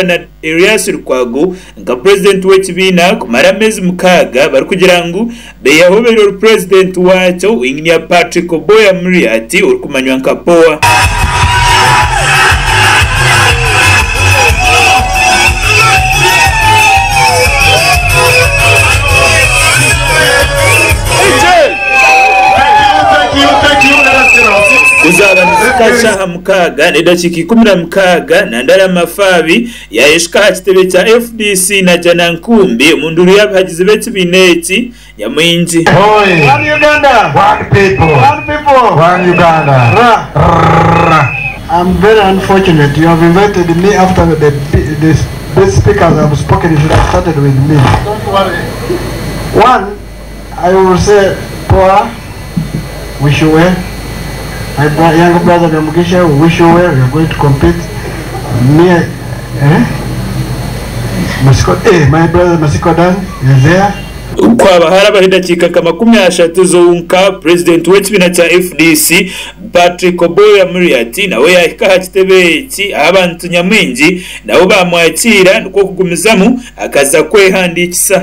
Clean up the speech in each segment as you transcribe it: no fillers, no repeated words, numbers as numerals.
kutoorana Erias Lukwago nka purezidenti w'ekibiina kumara ameezi mukaaga barikugira ngu beihaho obaire ori purezidenti waakyo Engineer Patrick Oboi Amuriat orikumanywa nka Poa. Kuzaaba nizihika shaaha mukaaga n'edakiika 16, Nandala Mafaabi yaayeshuka aha kitebe kya FDC na Janankumbi omu nduuru y'abahagizi b'ekibiina eki nyamwingi. One Uganda! One people! One people! One Uganda! Ra! Ra! I'm very unfortunate. You have invited me after the, the, the speakers have spoken. You should have started with me. Don't worry. One, I will say, Poa, wish you well. My younger brother Byamugisha, we wish you well. We are going to compete. Me, eh? Masiko, eh, my brother Masiko Dan is there. Kwaba harabaho edakiika nka 30 zonka, Purezidenti w'ekibiina kya FDC, Patrick Oboi Amuriat nawe yaahika aha kitebe eki ahu abantu nyamwingi nabo baamwakiira nikwo kugumizamu akaza kwehandiikisa.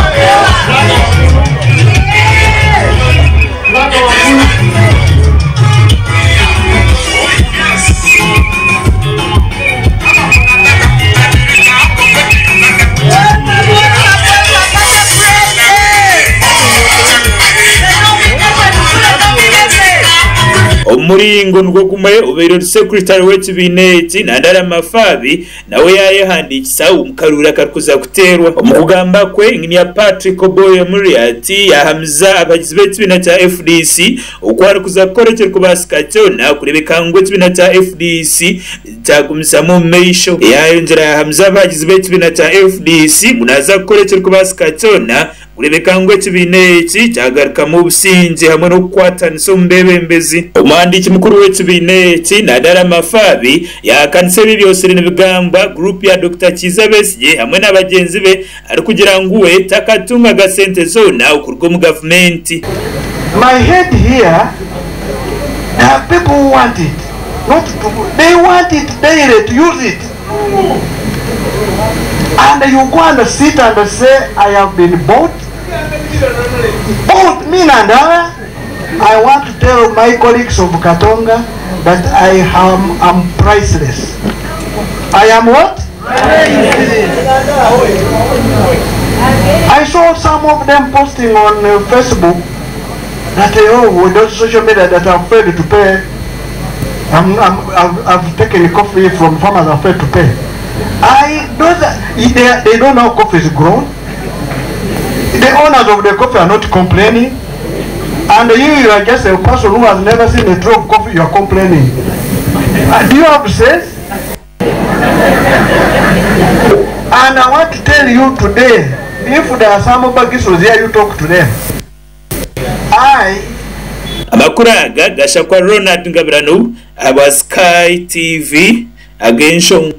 Omu muringo nigwo gumwe, obaire ori sekuritare w'ekibiina eki, Nandala Mafabi, Nawe yaayehandiikisa omu karuuru akarikuza kuteerwa. Omu kugamba kwe, Engineer Patrick Oboi Amuriat yaahamiza abahagizi b'ekibiina kya FDC oku arikuza kukora ekirikubaasika kyona kureebeka ngu ekibiina kya FDC kyagumizamu omu maisho. Yaayongyera yaahamiza abahagizi b'ekibiina kya FDC ngu naaza kukora ekirikubaasika kyona Kureebeka ngu ekibiina eki kyagarukamu obusingye hamwe n'okukwatanisa omu beebembezi. Omuhandiiki mukuru w'ekibiina eki, Nadara Mafabi, yaahakanisa ebi byosire nibigambwa guruupu ya Dokita Kiiza Besigye hamwe na bagyenzi be arikugira ngu we takatungaga sente zoona okuruga omu gavumenti. My head here, there are people who want it, not to, they want it daily to use it. And you go and sit and say, I have been bought. Bought me and I. I want to tell my colleagues of Katonga that I am am priceless. I am what? I saw some of them posting on uh, Facebook that, oh, with those social media that have failed to pay I'm, I'm, I've, I've taken coffee from farmers I've failed to pay. I those they, they don't know how coffee is grown. The owners of the coffee are not complaining. And you, you are just a person who has never seen a tree of coffee, you are complaining. Uh, do you have sense? And I want to tell you today, if there are some Bagisos here, you talk to them. I Amakuru aga gashakwa Ronald Ngabirano ahabwa Sky TV ag'enshonga.